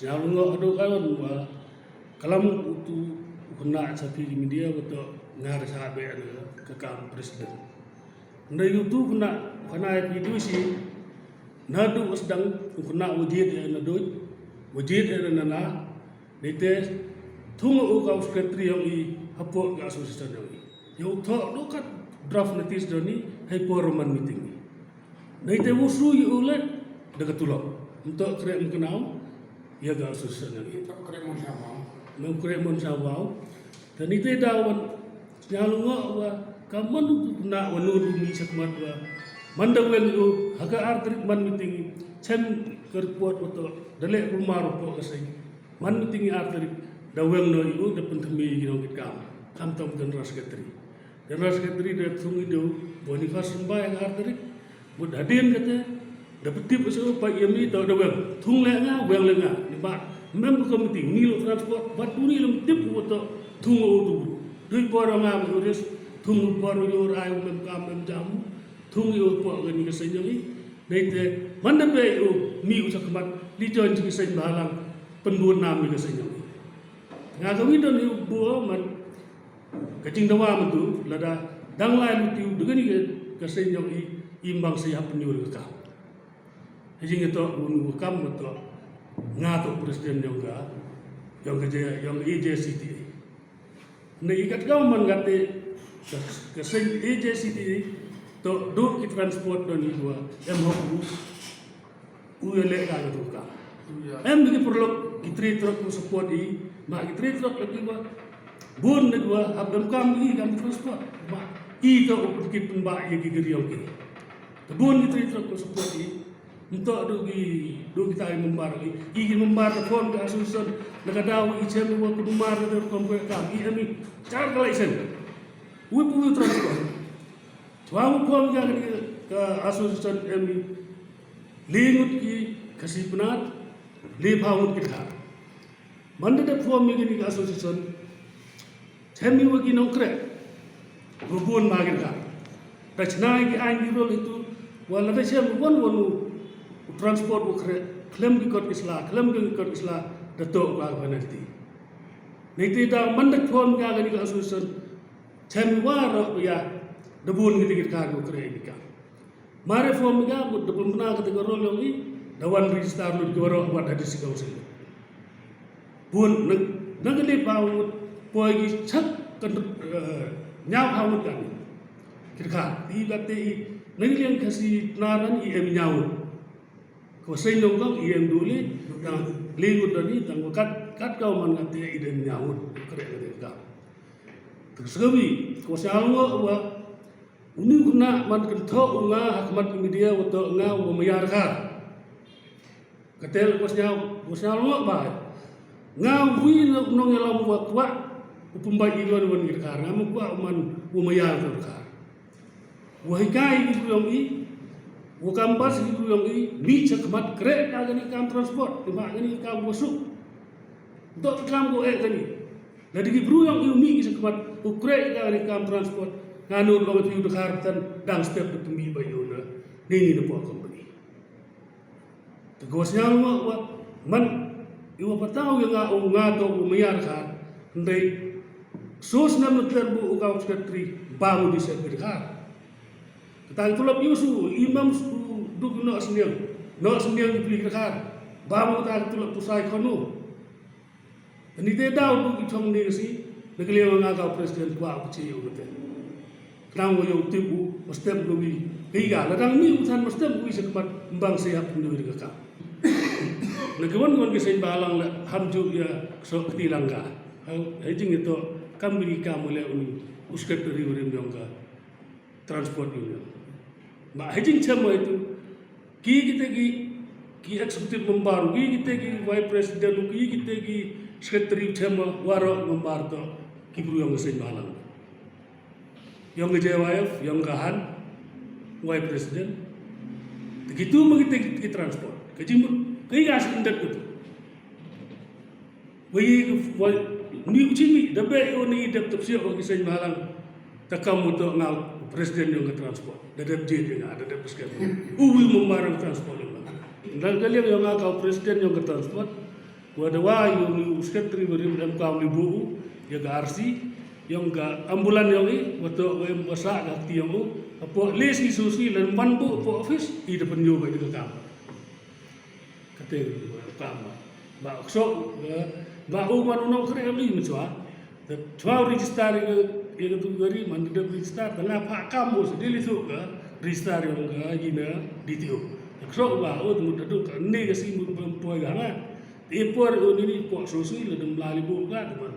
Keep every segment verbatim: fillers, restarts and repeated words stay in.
Nga long nga adu kawan wa kalam utu u khynnah sa phi ki media wa to nga da sa be na ka kam president. Nda utu u khynnah u khynnah ya phi du si na du u sdang u khynnah u jied ya na du u jied ya na na. Dei te thung u ka u secretary yong i hapoh ka association yong i. Ya u thoh du ka draft notice do ni hai por man meeting. Dei te u su ya u le da ka tulop. Nto kre mknau ya ka association yong i. Nto kre mon sa wau. Nto kre mon sa wau. Te ni te da wan sñiaw ngo wa ka man u na wa nu du mi sa kmat wa man da wen u ha ka ar tarik man meeting chen ka report wa to da le kumar ko ka seng. Man meeting ar tarik da weng no yu da pynthami yu nong kit kam. Kam tong general secretary. General secretary da thung idu Boniface Symbai ar tarik. Mut hadien kata da pyntip ka seng pa yami to da weng. Thung le nga weng le nga. Ni ba mem ka meeting ni lo transport. Bat buni lo tip ko to thung o tu. Dui bor nga mo ris thung bor yo rai mem kam mem jam. Thung yo po ga ni ka seng ni. Dei te man da be u mi u chakmat li jon chi ka seng balang. Pynbun nam ni ka seng ni. Nga ka wi don yu buo man ka jingdawa myntu lada dang lai myntu degani ka seiñ yong i imbang sei hap nyu ka kam. Ka jing ito un ka kam ito nga to president yong ka yong ka je yong A J C T A. Ne i kat ka man ka te ka seiñ A J C T A to do ki transport do ni dua em hok u. U ya leh ka ka tu ka. Em ki paralok ki trei trok ku support i ma ki trei trok lagi ba bun na dua hap dam kam i kam transport ma i ka u ki pynba ya ki gari yong ki. Te bun ki trei trok ku support i nto du ki du ki tai member i i ki member ka form ka association na ka daw i chem wa ku member ka form ka kam i em i char ka license. Wi pu transport. Chwa wi form ka ka association em i. Li ngut ki Khasi Pnar, li phaw ngut ki Dkhar. Man da dep form ïa kane ka association, them ïa wa ki nongkreh, wa bun ma ki Dkhar. Da chna ïa ki aiñ ki rule itu, wa lada shem wan wan u transport u khreh, khlem ki kot ki sla, khlem ki kot ki sla, da toh ka penalty. Nangta da man da form ïa kane ka association, them ïa wa roh ïa, da bun ki Dkhar u khreh ïa ki ka. Mare form ga mut da pynbna kata ka role yong i da wan register lut ki waroh wat ha district council. Bun nang nang ka dei phaw ngut poi ki chak kan ñiaw phaw ngut kan. Kit ka i ka te i nang liang Khasi Pnar i em ñiaw ngut. Ko seiñ nong kong i em duli tang li ngut dani tang kat kat kau man ka te i dem ñiaw ngut. Kre ka te ka. Tang segawi ko sial ngo wa Uni u khynnah man kynthoh u nga ha khmat ki media wa toh nga wa maya Dkhar. Ka tel ko sñiaw ko sñiaw ngo ba nga wi na u nongïalam wa kwah u pynbait ïa u wan ïa Dkhar nga ma kwah u man u maya Dkhar. Wa hikai ïa ki briew yong i wa kam bas ïa ki briew yong i mih cha khmat kreh ka kani kam transport ki ma kani kam wa suk. Ntok kam ko eh kani. Lada ki briew yong i u mih ki sa khmat u kreh ka ri kam transport nga nud long ïa u Dkhar tan dang step da pynmih ba ïa u na ni ni na pok company. Te ko sñiaw ma wa man i wa patau ïa nga u nga to u maya Dkhar ndai so snem na ter bu u ka secretary ba mu di secretary Dkhar. Kata ki tulop yu su i mam su duk no sniang no sniang ki pli Dkhar ba mu ta ki tulop tu sai kono. Ani te daw du ki chong ne si na ka liang nga ka president kwah u chi u te. Khnang wa yow tip u u step ko wi. Kei ga la dang mi u than u step ko wi sa khmat mbang sa ïap ndu ri ka kam. Na ka wan wan ki seiñ balang la ham ju ïa so kti lang ka. Hai jing ito kam ri kam le uni u step ri ri yong ka. Transport Union. Ma hijing chemo itu ki kite ki ki executive member ki kite ki vice president ki kite ki secretary chemo waro member to ki bru yong seiñ balang. Yong J Y F yong ka han vice president. Te kitu ma kite ki transport. Ka jimut ka igas indak tu. Wei wei ni u chimi da be o ni dep tep siok wa ki seiñ balang. Ta kam mo to nga president yong ka transport da dep je de nga da dep skem. U wi mo marang transport yong nga. Dang ka liang yong nga ka president yong ka transport. Wa da wa ïa u ni u secretary wa rim em kam li buh u ïa ka R C ïong ka ambulan ïong i, wa toh wa em wa sah ka kti ïong u. Hapoh list i susi len wan buh hapoh office i da pynïoh ba i da ka kam. Kate ka kam ba ba u kso ba u man u nongkhreh em i machwa. Da chwa u register ïa ka ïa ka tu gari man da dep register da nga phah kam u sa dili su ka register ïong ka ïa na D T O. Da kso ba u tu da duk ka ni ka si mut ban poi ka nga. Te por u ni ni por so sui la dem la li bu ka tu man.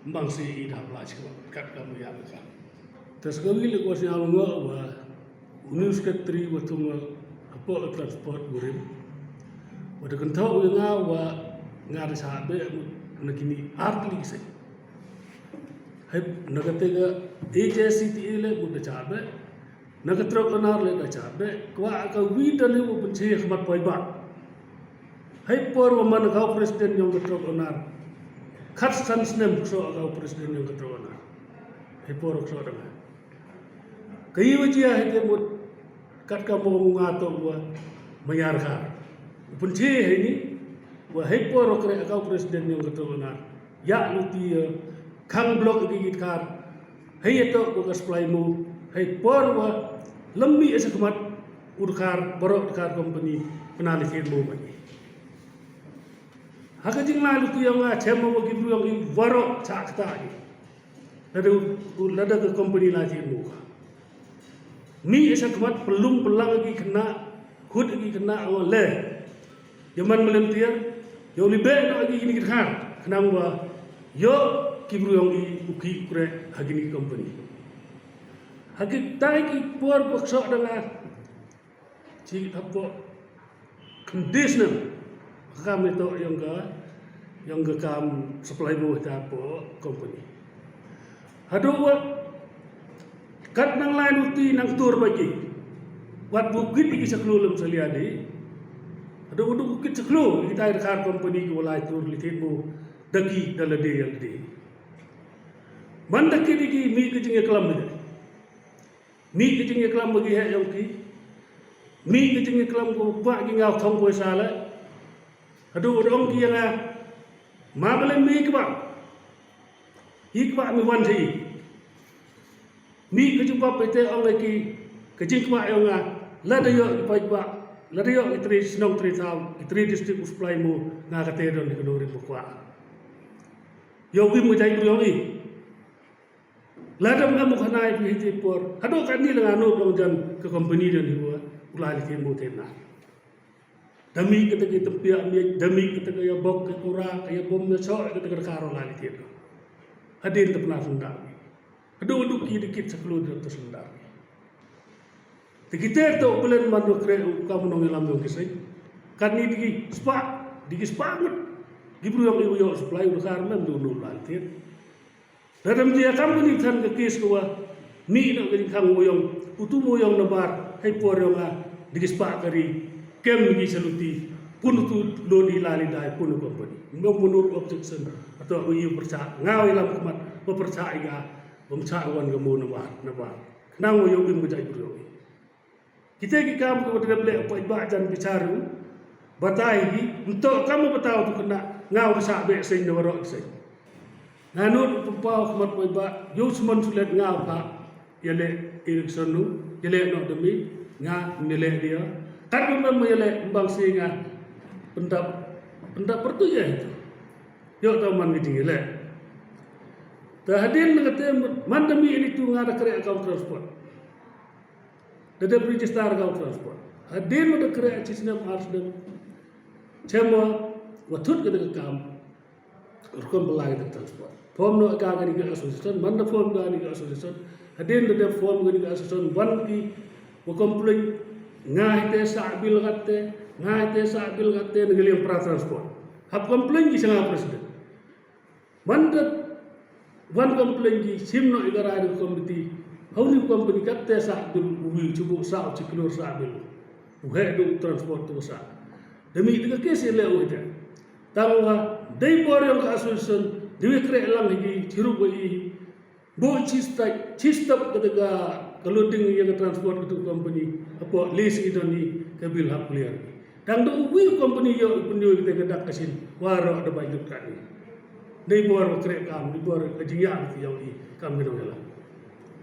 Mbang si i da pla chi kat ka mu ya ka. Te sa ka wi le ko si au ngo ba u ni u secretary wa tu ngo hapoh transport wa rim. Wa da kan tau ïa nga wa nga da sa be na kini artli se. Hei na ka te ka H S C T A le mut da cha be. Na ka trok anar le da cha be. Kwa ka wi da le u pynche khmat poi ba. Hei por wa man ka president ïong ka trok anar. Khat san snem kso ka president ïong ka trok anar. Hei por kso da nga. Ka wi wa jia hei te mut kat ka mo nga to wa mayar ka. U pynche hei ni wa hei por wa kre ka president ïong ka trok anar. Ya luti ya khang blok ki git kar. Hei ya to ko ka supply mo hei por wa lembi esa khmat u dkhar barok dkhar company penalty mo ba ni. Ha ka jingla luti ïong nga chem mo ki bru ïong i barok cha kata ni. Lada lada ka company la ji mo ka. Mi esa khmat pelung pelang ki kena khut ki kena awale. Ïa man volunteer, ïa u libe noh ïa kini ki dkhar, khnang ba ïoh ki bru ïong i u ki u kreh ha kini ki company. Ha kitai ki por ba ksoh da nga chi hapoh khyndai snem ka kam ïa to ïong ka ïong ka kam supply mo ha ta hapoh company. Haduh wat kat nang lai nuti nang tur ba ki. Wat bu kit ki saklu lem salia di. Haduh wat bu kit saklu kita ïa dkhar company ki walai tur li thit bu daki da lade ïa lade. Man daki diki mi ki jingïaklam ni. Mi ki jingïaklam ba ki heh ïong ki. Mi ki jingïaklam ko ba ki ngaw thong ko sala. Haduh wat ong ki ïa nga. Ma bale mi ki ba. Hi kwah mi wan hi. Mi ka jubab ite ong ki ka jingkwah ïong nga. Lada ïoh ki paidbah, lada ïoh ki tri shnong tri thaw, ki tri district u supply mo nga kate don ki nongrim ba kwah. Ïoh wi mo jai bru ïong i. Lada mo mo khana i pi hiti por. Haduh kani la nga no dong jan ka company don hi wa. U lai li mo te na. Da mih kata ka tympiah miej, da mih kata ka ïa bok ka kura, ka ïa bom ïa shoh, kata ka dkhar u la li tied. Hadien te pynah sundar. Haduh haduh ki dikit sa klur da te sundar. Te kita to belen man do kreh u kam nongïalam dong ki seng. Kani diki spah, diki spah ngut. Ki bru ïong i u ïoh supply u dkhar mem do u la li tied. Lada ym jia kam kani than ka case ka wa mih noh ka jingkhang u ïong, utu u ïong nabar hei por ïong a diki spah ka ri kem diki sa luti pun utu lodi la li dai pun u company. Ym ong pun u objection. Ato u ïu pyrchah nga u ïalam khmat ba pyrchah i ga bym chah wan ka mo nabar nabar. Khnang u ïong im ka jai bru ïong. Kita ki kam ka ba trep leh u paidbah jan bichar u batai hi. Nto kam u bataw tu kena nga u sah beh seng na warok seng. Nga nut u pynpaw khmat paidbah ïoh sman sulet nga u pha ïa leh election nu ïa leh nok demi nga ïa leh dia. Kat ba mem ïa leh embang si nga pendap pendap pertu ïa itu. Ïoh tau man ngi jing ïa leh. Ta hadien na kate man demi ini tu nga da kreh account transport. Da dep register ka u transport. Hadien ma da kreh chi snem ar snem. Chem wa wa thut ka da ka kam. Rukom ba lai ka da transport. Form no ka ka ni ka association, man da form ka ni ka association. Hadien da dep form ka ni ka association wan ki wa complain nga hite sa bil kate, nga hite sa bil kate na ka liang pra transport. Hap complain ki sanga president. Man da wan complain ki sim noh i ka rai da committee. Hau ni company kat te sa bil u wi chubu sa u chiklur sa bil. U he du transport tu sa. Demi da ka case le u te. Tang wa dei bor ïong ka association dei wi kreh lang hi chirup wa i. Bo chi stai chi stop ka da ka loading ïa ka transport ka tu company. Apo list i don i ka bil hap clear. Tang da uwei u company ïoh u pynïoh ïa kata ka dak ka shin, waroh da bai lut katne. Dei bor ba khreh kam, dei bor ka jingïaid ïa u i kam ki nongïalam.